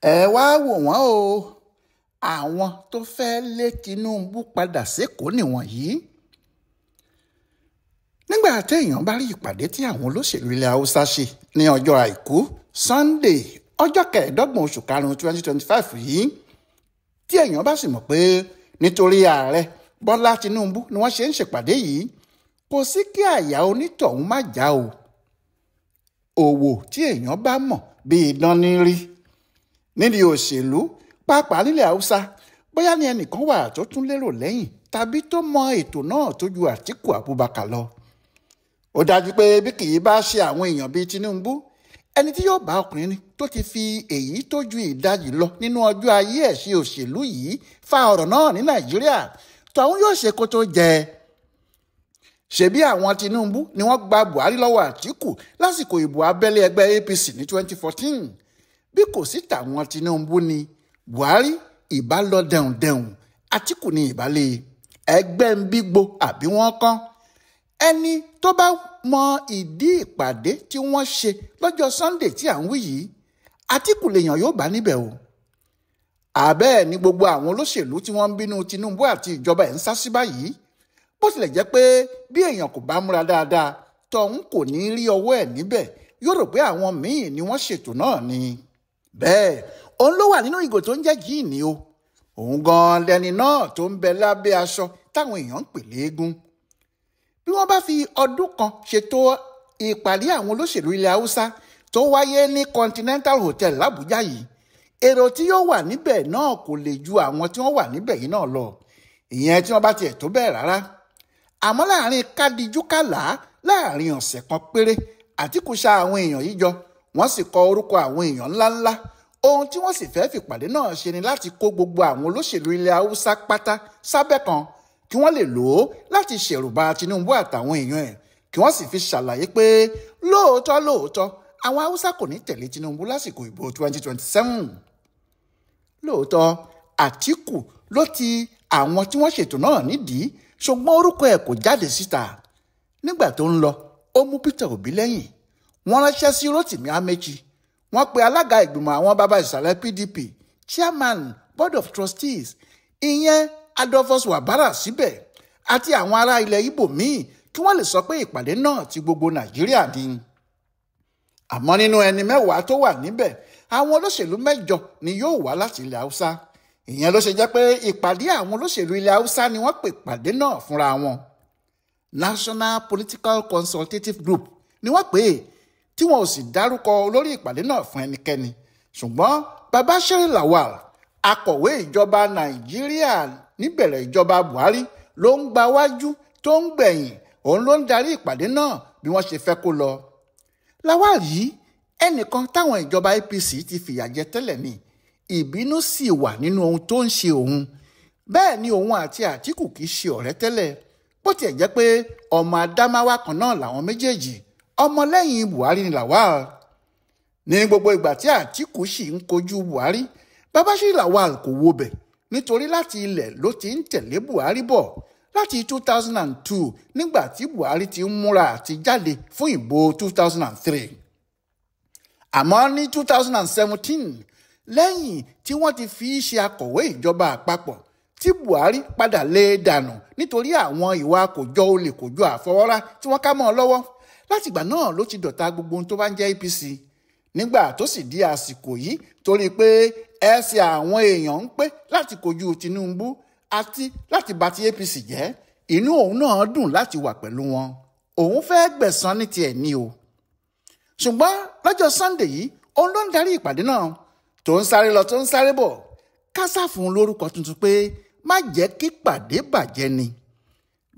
Ẹ wá wò wọ́n o, àwọn tó fẹ́ẹ́ lé Tinubu padà sékòó nìwọ̀nyí. Nígbà téèyàn bá rí ìpàdé tí àwọn olóṣèlú ilẹ̀ Haúsá ṣe ní ọjọ́ Àìkú Sunday, ọjọ́ 25 oṣù karùn-ún 2025 yìí, tí èèyàn bá sì mọ̀ pé nítorí ààrẹ Bọ́lá Tinubu ni wọ́n ṣe ń ṣèpàdé yìí, kò sí kí àyà onítọ̀hún má já o. Òwò tí èèyàn bá mọ̀ bí idán ní rí nídìí òṣèlú, pàápàá nílẹ̀ Haúsá, bóyá ní ẹnìkan wà tó tún lérò lẹ́yìn tàbí tó mọ ètò náà tó ju Àtíkù Abubakar lọ. Ó dájú pé bí kì í bá ṣe àwọn èèyàn bíi Tinubu, ẹni tí yóò bá ọkùnrin tó ti fi èyí tó ju ìdajì lọ nínú ọjọ́ ayé ẹ̀ ṣe òṣèlú yìí fa ọ̀rọ̀ náà ní Nàìjíríà, tọ̀hún yóò ṣe kó tó jẹ. Ṣebí àwọn Tinubu ni wọ́n gba Buhari lọ́wọ́ Àtíkù lásìkò ìbò abẹ́lé ẹgbẹ́ APC ní 2014. Bí kò sí tàwọn Tinubu ni Buhari ìbá lọ dẹ̀hùndẹ̀hùn, Àtíkù ni ìbá lé ẹgbẹ́ ń bígbó àbí wọ́n kán. Ẹni tó bá mọ ìdí ìpàdé tí wọ́n ṣe lọ́jọ́ Sunday tí à ń wí yìí, Àtíkù lèèyàn yóò bá níbẹ̀ o. Àbẹ́ẹ̀ ni gbogbo àwọn olóṣèlú tí wọ́n ń bínú Tinubu àti ìjọba ẹ̀ ń sá sí báyìí. Bó tilẹ̀ jẹ́ pé bí èèyàn kò bá múra dáadáa, tọ̀hún kò ní rí ọwọ́ ẹ̀ níbẹ̀, yóò rò pé àwọn míì ni wọ́n ṣètò náà ni. Bẹ́ẹ̀ òun ló wà nínú ìgò tó ń jẹ́ jíìnì o. Òun gan-an lẹni náà tó ń bẹ lábẹ́ aṣọ táwọn èèyàn ń pè léegun. Bí wọ́n bá fi ọdún kan ṣètò ìpàdé àwọn olóṣèlú ilẹ̀ Haúsá tó wáyé ní Continental Hotel l'Àbújá yìí, èrò tí yóò wà níbẹ̀ náà kò lè ju àwọn tí wọ́n wà níbẹ̀ yìí náà lọ, ìyẹn tí wọ́n bá tiẹ̀ tó bẹ́ẹ̀ rárá. Àmọ́ láàrin kádìjú kàlá, láàrin ọ̀sẹ̀ kan péré, Àtíkù ṣa àwọn èèyàn yìí jọ, wọ́n sì kọ orúkọ àwọn èèyàn ńláńlá. Ohun tí wọ́n sì fẹ́ fìpàdé náà ṣe ni láti kó gbogbo àwọn olóṣèlú ilẹ̀ Haúsá pátá sábẹ́ kan, kí wọ́n lè lò ó láti ṣẹ̀rùba Tinubu àtàwọn èèyàn ẹ̀, kí wọ́n sì fi ṣàlàyé pé lóòótọ́ lóòótọ́ àwọn Haúsá kò ní tẹ̀lé Tinubu lásìkò ìbò 2027. Lóòótọ́ Àtíkù ló ti àwọn tí wọ́n ṣètò náà nídìí, ṣùgbọ́n orúkọ ẹ̀ kò jáde síta. Nígbà tó ń lọ, ó mú Peter Obi lẹ́yìn. Wọ́n ránṣẹ́ sí Rotimi Amechi. Wọ́n pe alága ìgbìmọ̀ àwọn bàbá ìsàlẹ̀ PDP, chairman board of trustees, ìyẹn Adolphus Wabara síbẹ̀, àti àwọn ará ilẹ̀ Ìgbò míì kí wọ́n lè sọ pé ìpàdé náà ti gbogbo Nàìjíríà ni. Àmọ́ nínú ẹni 10 tó wà níbẹ̀, àwọn olóṣèlú 8 ni yóò wá láti ilẹ̀ Haúsá. Ìyẹn ló ṣe jẹ́ pé ìpàdé àwọn olóṣèlú ilẹ̀ Haúsá ni wọ́n pè pàdé náà fúnra wọn. National Political Consultative Group ni wọ́n pè é, tí wọn ò sì dárúkọ olórí ìpàdé náà fún ẹnikẹ́ni. Ṣùgbọ́n Babashiri Lawal, akọ̀wé ìjọba Nàìjíríà níbẹ̀rẹ̀ ìjọba Buhari, ló ń gba wájú tó ń gbẹ̀yìn, òun ló ń darí ìpàdé náà bí wọ́n ṣe fẹ́ kó lọ. Lawal yìí, ẹnìkan táwọn ìjọba APC ti fìyà jẹ tẹ́lẹ̀ ni, ìbínú sì wà nínú ohun tó ń ṣe òun. Bẹ́ẹ̀ ni òun àti Àtíkù kì í ṣe ọ̀rẹ́ tẹ́lẹ̀, bó tiẹ̀ jẹ́ pé ọmọ Adámáwá kan náà làwọn méjèèjì, ọmọlẹ́yìn Buhari ni Lawal. Ní gbogbo ìgbà tí Àtíkù sì ń kojú Buhari, Babashiri Lawal kò wo bẹ̀, nítorí láti ilẹ̀ ló ti ń tẹ̀lé Buhari bọ̀ láti 2002 nígbà tí Buhari ti ń múra àti jáde fún ìbò 2003. Àmọ́ ní 2017, lẹ́yìn tí wọ́n ti fi í ṣe akọ̀wé ìjọba àpapọ̀ tí Buhari padà lé dànù nítorí àwọn ìwà kòjọ olè kòjọ àfọwọ́rá tí wọ́n ká mọ́ ọ lọ́wọ́, látìgbà náà ló ti dọ̀tá gbogbo ohun tó bá ń jẹ́ APC. Nígbà tó sì di àsìkò yìí, torí pé ẹsẹ̀ àwọn èèyàn ń pé láti kojú Tinubu àti láti bà ti APC jẹ́, inú òun náà dùn láti wà pẹ̀lú wọn. Òun fẹ́ gbẹ̀san ní tiẹ̀ ni o. Ṣùgbọ́n lọ́jọ́ Sunday yìí, òun ló ń darí ìpàdé náà, tó ń sáré lọ tó ń sáré bọ̀. Kásá fún un lórúkọ tuntun pé má jẹ́ kí pàdé bàjẹ́ ni.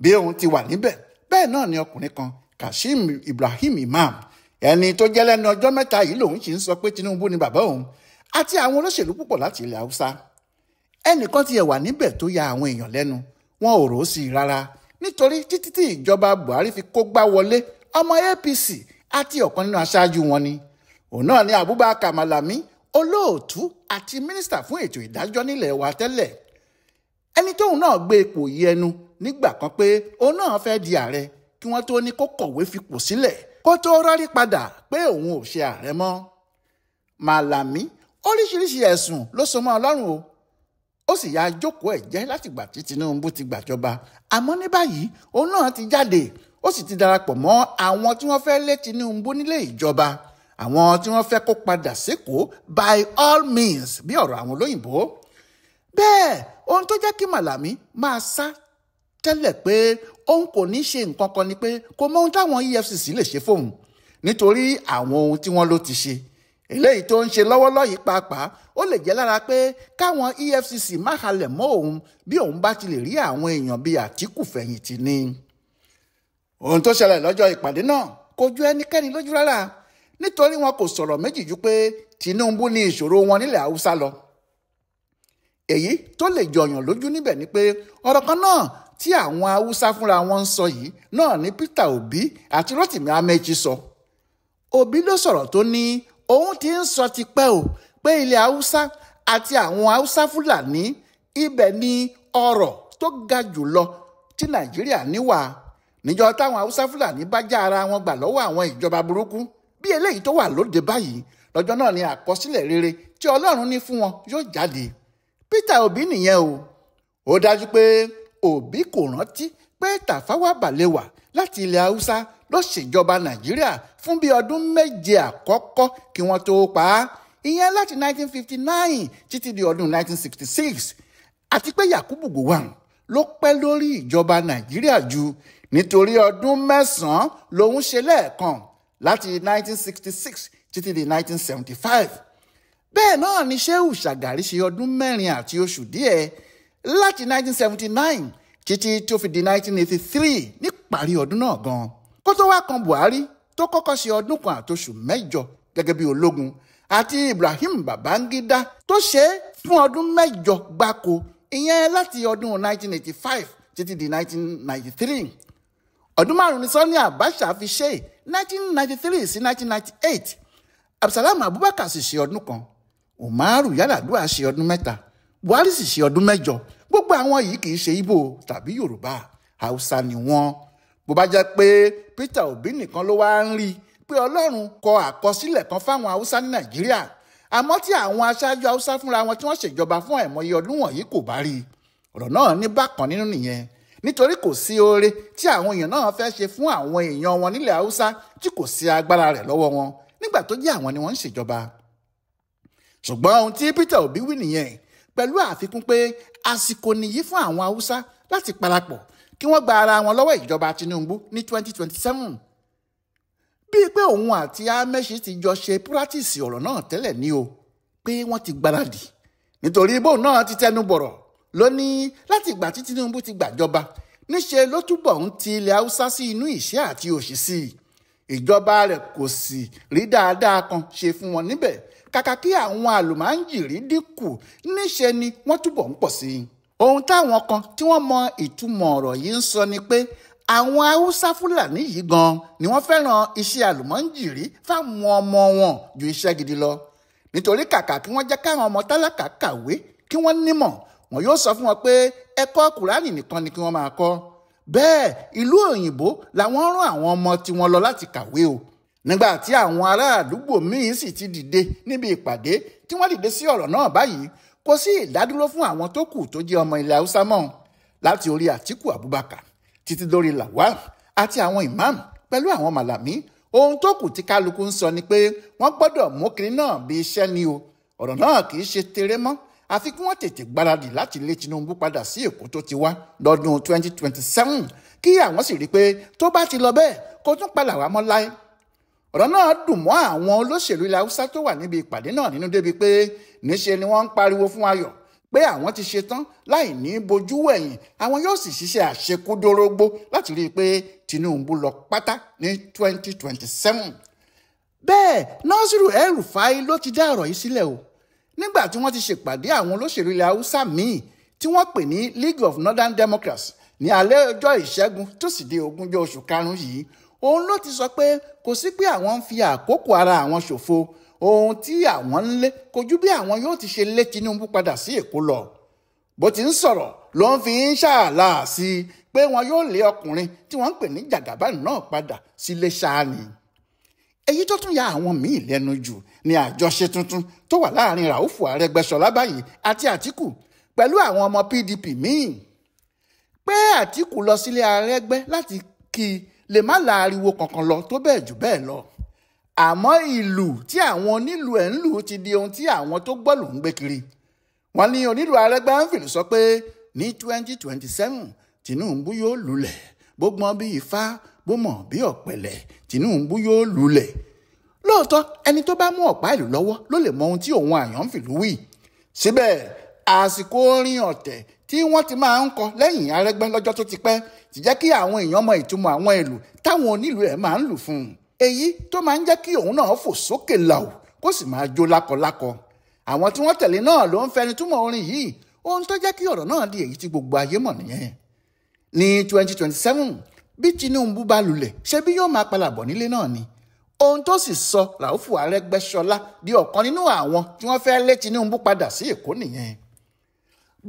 Bí òun ti wà níbẹ̀, bẹ́ẹ̀ náà ni ọkùnrin kan, Kashim Ibrahim Imam, ẹni tó jẹ́ lẹ́nu ọjọ́ mẹ́ta yìí lòun sì ń sọ pé Tinubu ni bàbá òun, àti àwọn olóṣèlú púpọ̀ láti ilẹ̀ Haúsá. Ẹnìkan tiẹ̀ wà níbẹ̀ tó ya àwọn èèyàn lẹ́nu, wọn ò rò ó sí i rárá, nítorí títí tí ìjọba Buhari fi kó gbá wọlé, ọmọ APC àti ọ̀kan nínú aṣáájú wọn ni. Òun náà ni Abubakar Malami, olóòtú àti mínísítà fún ètò ìdájọ́ nílẹ̀ wa tẹ́lẹ̀. Ẹni tóun náà gbé ipò yìí ẹnu nígbà kan pé òun náà fẹ́ di ààrẹ, kí wọ́n tó ní kó kọ̀wé fipò sílẹ̀ kó tó rọ́rí padà pé òun ò ṣe ààrẹ mọ́. Malami Oríṣiríṣi ẹ̀sùn ló so mọ́ Ọlọ́run o, ó sì yá jókòó ẹ̀ jẹ́ látìgbà tí Tinubu ti gbàjọba. Àmọ́ ní báyìí òun náà ti jáde, ó sì ti darapọ̀ mọ́ àwọn tí wọ́n fẹ́ lé Tinubu nílé ìjọba, àwọn tí wọ́n fẹ́ kó padà sékòó by all means bí ọ̀rọ̀ àwọn olóyìnbó. Bẹ́ẹ̀ ohun tó jẹ́ kí Màlàmí máa sá tẹ́lẹ̀ pé òun kò ní ṣe nǹkan kan ni pé kò mọ ohun táwọn EFCC lè ṣe fóun nítorí àwọn ohun tí wọ́n ló ti ṣe. Eléyìí tó ń ṣe lọ́wọ́lọ́wọ́ yìí pàápàá ó lè jẹ́ lára pé káwọn EFCC má halẹ̀ mọ́ òun bí òun bá ti lè rí àwọn èèyàn bíi Àtíkù fẹ̀yìntì ni. Ohun tó ṣẹlẹ̀ lọ́jọ́ ìpàdé náà kò ju ẹnikẹ́ni lójú rárá, nítorí wọn kò sọ̀rọ̀ méjì ju pé Tinubu ní ìṣòro wọn nílẹ̀ Haúsá lọ. Èyí tó lè jọyàn lójú níbẹ̀ ni pé ọ̀rọ̀ kan náà tí àwọn Haúsá fúnra wọn ń sọ yìí náà ni Peter Obi àti Rotimi Amechi sọ. Obi ló sọ̀rọ̀ tó ní òun ti ń sọ tipẹ́ o pé ilẹ̀ Haúsá àti àwọn Haúsá Fúlàní ibẹ̀ ni ọrọ̀ tó ga jùlọ tí Nàìjíríà níwà. Níjọ́ táwọn Haúsá Fúlàní bá já ara wọn gbà lọ́wọ́ àwọn ìjọba burúkú bí eléyìí tó wà lóde báyìí, lọ́jọ́ náà ni àkọsílẹ̀ rere tí Ọlọ́run ní fún wọn yóò jáde. Peter Obi nìyẹn o. Ó dájú pé Obi kò rántí pé Tafawa Balewa láti ilẹ̀ Haúsá ló ṣèjọba Nàìjíríà fún bí ọdún 7 àkọ́kọ́ kí wọ́n tó pa á, ìyẹn láti 1959 títí di ọdún 1966, àti pé Yakubu Gowon ló pẹ́ lórí ìjọba Nàìjíríà jù nítorí ọdún 9 lòun ṣe lẹ́ẹ̀kan láti 1966 títí di 1975. Bẹ́ẹ̀ náà ni Shehu Shagari ṣe ọdún 4 àti oṣù díẹ̀ láti 1979 títí tó fi di 1983 níparí ọdún náà gan. Kó tó wá kan Buhari tó kọ́kọ́ ṣe ọdún 1 àti oṣù 8 gẹ́gẹ́ bí ológun, àti Ibrahim Babangida tó ṣe fún ọdún 8 gbáko, ìyẹn láti ọdún 1985 títí di 1993. Ọdún 5 ni Sani Abacha fi ṣe 1993 sí 1998. Abdulsalam Abubakar sì ṣe ọdún 1, Umaru Yar'Adua ṣe ọdún 3, Buhari sì ṣe ọdún 8. Gbogbo àwọn yìí kì í ṣe Ìgbò tàbí Yorùbá, Haúsá ni wọ́n. Bó bá jẹ́ pé Peter Obi nìkan ló wá ń rí pé Ọlọ́run kọ àkọsílẹ̀ kan fáwọn Haúsá ní Nàìjíríà, àmọ́ tí àwọn aṣáájú Haúsá fúnra wọn tí wọ́n ṣèjọba fún àìmọye ọdún wọ̀nyí kò bá rí, ọ̀rọ̀ náà ní bákan nínú nìyẹn, nítorí kò sí oore tí àwọn èèyàn náà fẹ́ ṣe fún àwọn èèyàn wọn nílẹ̀ Haúsá tí kò sí agbára rẹ̀ lọ́wọ́ wọn nígbà tó jẹ́ àwọn ni wọ́n ń ṣèjọba. Ṣùgbọ́n ohun tí Peter Obi wí nìyẹn, pẹ̀lú àfikún pé àsìkò nìyí fún àwọn Haúsá láti parapọ̀ kí wọ́n gba ara wọn lọ́wọ́ ìjọba Tinubu ní 2027. Bíi pé òun àti Amechi ti jọ ṣe púrátìsì ọ̀rọ̀ náà tẹ́lẹ̀ ní o, pé wọ́n ti gbáradì, nítorí bóun náà ti tẹnu bọ̀rọ̀ ló ní láti ìgbà tí Tinubu ti gbàjọba níṣe ló túbọ̀ ń ti ilẹ̀ Haúsá sí inú ìṣẹ́ àti òṣì sí i. Ìjọba rẹ̀ kò sì rí dáadáa kan ṣe fún wọn níbẹ̀, kàkà kí àwọn àlùmáǹjìrì dínkù níṣe ni wọ́n túbọ̀ ń pọ̀ sí i. Ohun táwọn kan tí wọ́n mọ ìtumọ̀ ọ̀rọ̀ yìí ń sọ ni pé àwọn Haúsá Fúlàní yìí gan ni wọ́n fẹ́ràn iṣẹ́ àlùmọ́ǹjìrì fáwọn ọmọ wọn ju iṣẹ́ gidi lọ, nítorí kàkà kí wọ́n jẹ́ káwọn ọmọ tálákà kàwé kí wọ́n nímọ̀, wọn yóò sọ fún wọn pé ẹ̀kọ́ Kùránì nìkan ni kí wọ́n máa kọ́. Bẹ́ẹ̀ ìlú òyìnbó làwọn rán àwọn ọmọ tiwọn lọ láti kàwé o. Nígbà tí àwọn ará àdúgbò míín sì ti dìde níbi ìpàdé tí wọ́n dìde sí ọ̀rọ̀ náà báyìí, kò sí ìdádúró fún àwọn tó kù tó jẹ́ ọmọ ilẹ̀ Haúsá mọ́, láti orí Àtíkù Abubakar títí dórí Lawal àti àwọn imam pẹ̀lú àwọn Màlàmí. Ohun tó kù tí kálukú ń sọ ni pé wọ́n gbọ́dọ̀ mú kiri náà bí iṣẹ́ ni o. Ọ̀rọ̀ náà kì í ṣe tèrè mọ́, àfi kí wọ́n tètè gbáradì láti lé Tinubu padà sí Èkó tó ti wá lọ́dún 2027, kí àwọn sì rí i pé tó bá ti lọ bẹ́ẹ̀ kó tún padà wá mọ́ láé. Ọ̀rọ̀ náà dùn mọ́ àwọn olóṣèlú ilẹ̀ Haúsá tó wà níbi ìpàdé náà nínú débi pé níṣe ni wọ́n ń pariwo fún ayọ̀ pé àwọn ti ṣetán láì ní bojú wẹ̀yìn, àwọn yóò sì ṣiṣẹ́ àṣekúdórógbó láti rí i pé Tinubu lọ pátá ní 2027. Bẹ́ẹ̀ Nasiru El-Rufai ló ti dá ọ̀rọ̀ yìí sílẹ̀ o, nígbà tí wọ́n ti ṣèpàdé àwọn olóṣèlú ilẹ̀ Haúsá míì tí wọ́n pè ní League of Northern Democrats ní alẹ́ ọjọ́ Ìṣẹ́gun tó sì di ogúnjọ́ oṣù karùn-ún yìí. Òun ló ti sọ pé kò sí pé àwọn ń fi àkókò ara àwọn ṣòfò, ohun tí àwọn ń lé kò ju bí àwọn yóò ti ṣe lé Tinubu padà sí Èkó lọ. Bó ti ń sọ̀rọ̀ ló ń fi ń ṣàlà sí i pé wọn yóò lé ọkùnrin tí wọ́n ń pè ní Jagaban náà padà sílé ṣáá ni. Èyí tó tún ya àwọn míì lẹ́nu jù ni àjọṣe tuntun tó wà láàrin Ràúfù Arẹ́gbẹ́ṣọlá báyìí àti Àtíkù pẹ̀lú àwọn ọmọ PDP míì. Pé Àtíkù lọ sílé Arẹ́gbẹ́ láti kí i lè má la ariwo kankan lọ tó bẹ́ẹ̀ jù bẹ́ẹ̀ lọ. Àmọ́ ìlù tí àwọn onílù ẹ̀ ń lù ti di ohun tí àwọn tó gbọ́ lù ń gbé kiri. Wọ́n ní onílù Arẹ́gbẹ́ ń fìlù sọ pé ní 2027 Tinubu yóò lulẹ̀, bó gbọ́n bí ifá, bó mọ̀ bí ọ̀pẹ̀lẹ̀, Tinubu yóò lulẹ̀. Lóòótọ́ ẹni tó bá mú ọ̀pá ìlú lọ́wọ́ ló lè mọ ohun tí òun àyàn ń fìlú wí. Síbẹ̀ àsìkò orin ọ̀tẹ̀ tí wọ́n ti máa ń kọ lẹ́yìn Arẹ́gbẹ́ lọ́jọ́ tó ti pẹ́ ti jẹ́ kí àwọn èèyàn mọ ìtumọ̀ àwọn ìlù táwọn onílù ẹ̀ máa ń lù fún un. Èyí tó máa ń jẹ́ kí òun náà fò sókè làwù kó sì máa jó lákọlákọ. Àwọn tí wọ́n tẹ̀lé náà ló ń fẹnu túmọ̀ orin yìí, ohun tó jẹ́ kí ọ̀rọ̀ náà di èyí tí gbogbo ayé mọ̀ nìyẹn. Ní 2027 bí Tinubu bá lulẹ̀ ṣé bí yóò máa padà bọ̀ nílé náà ni. Ohun tó sì sọ Ràúfù Arẹ́gbẹ́ṣọlá di ọ̀kan nínú àwọn tí wọ́n fẹ́ lé Tinubu padà sí Èkó nìyẹn.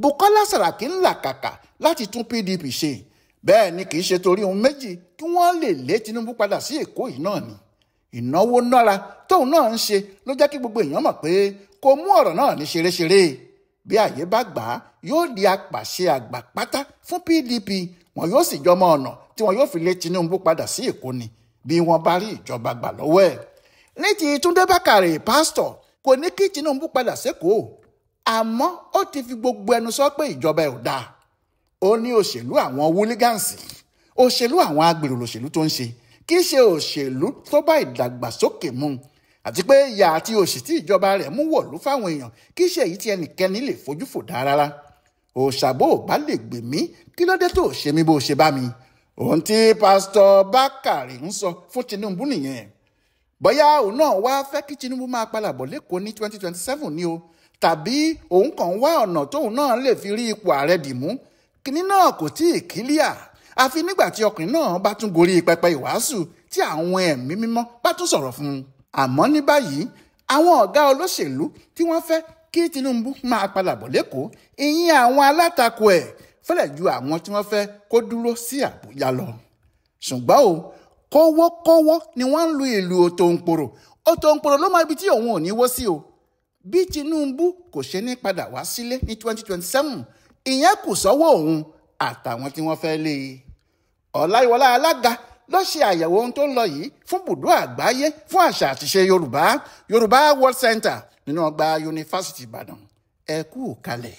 Bùkọ́lá Sàràkí ń làkàkà láti tún PDP ṣe, bẹ́ẹ̀ ni kì í ṣe torí ohun méjì kí wọ́n lè lé Tinubu padà sí Èkó yìí náà ni. Ìnáwó nára tóun náà ń ṣe ló jẹ́ kí gbogbo èèyàn mọ̀ pé kò mú ọ̀rọ̀ náà ní ṣeréṣeré. Bí àyè bá gbà á yóò di apàṣẹ àgbà pátá fún PDP, wọn yóò sì jọmọ ọ̀nà tí wọn yóò fi lé Tinubu padà sí Èkó ni bí wọ́n bá rí ìjọba gbà lọ́wọ́ ẹ̀. Ní ti Túndé Bákàrè pásítọ̀ kò ní kí Tinubu padà sékòó, àmọ́ ó ti fi gbogbo ẹnu sọ pé ìjọba ẹ̀ ò dáa. Ó ní òṣèlú àwọn wúlígánsì, òṣèlú àwọn agbèrò lòṣèlú tó ń ṣe, kì í ṣe òṣèlú tó bá ìdàgbàsókè mu, àti pé ìyà àti òṣì tí ìjọba rẹ̀ mú wọ̀lú fáwọn èèyàn kì í ṣe èyí tí ẹnikẹ́ni lè fojú fò dá rárá. Òṣàbò ò bá lè gbè mí, kí ló dé tó ṣe mí bó ṣe bá mi? Ohun tí pásítọ̀ Bákàrè ń sọ fún Tinubu nìyẹn. Bóyá òun náà wá fẹ́ kí Tinubu máa padà bọ̀ lẹ́kọ̀ọ́ ní 2027 ni o, tàbí òun kàn wá ọ̀nà tóun náà lè fi rí ipò ààrẹ dìmú. Kínní náà kò tí ì kílíà, àfi nígbà tí ọkùnrin náà bá tún gorí pẹpẹ ìwàásù tí àwọn ẹ̀mí mímọ́ bá tún sọ̀rọ̀ fún un. Àmọ́ ní báyìí àwọn ọ̀gá olóṣèlú tí wọ́n fẹ́ kí Tinubu máa padà bọ̀ lẹ́kọ̀ọ́, ìyẹn àwọn alátakò ẹ̀ fẹ́lẹ̀ ju àwọn tí wọ́n fẹ́ kó dúró sí Àbújá lọ. Ṣùgbọ́n o, kówókówó ni wọ́n ń lu ìlú Òtòǹpòrò. Òtòǹpòrò ló mọ ibi tí òun ò ní wó sí o. Bí Tinubu kò ṣe ní padà wá sílé ní 2027, ìyẹn kù sọ́wọ́ òun àtàwọn tí wọ́n fẹ́ lé e. Ọláyíwọlá Alága ló ṣe àyẹ̀wò ohun tó ń lọ yìí fún bùdó àgbáyé fún àṣà àtiṣe Yorùbá, Yorùbá World Center nínú ọgbà Yunifásítì Ìbàdàn. Ẹ kú kalẹ̀.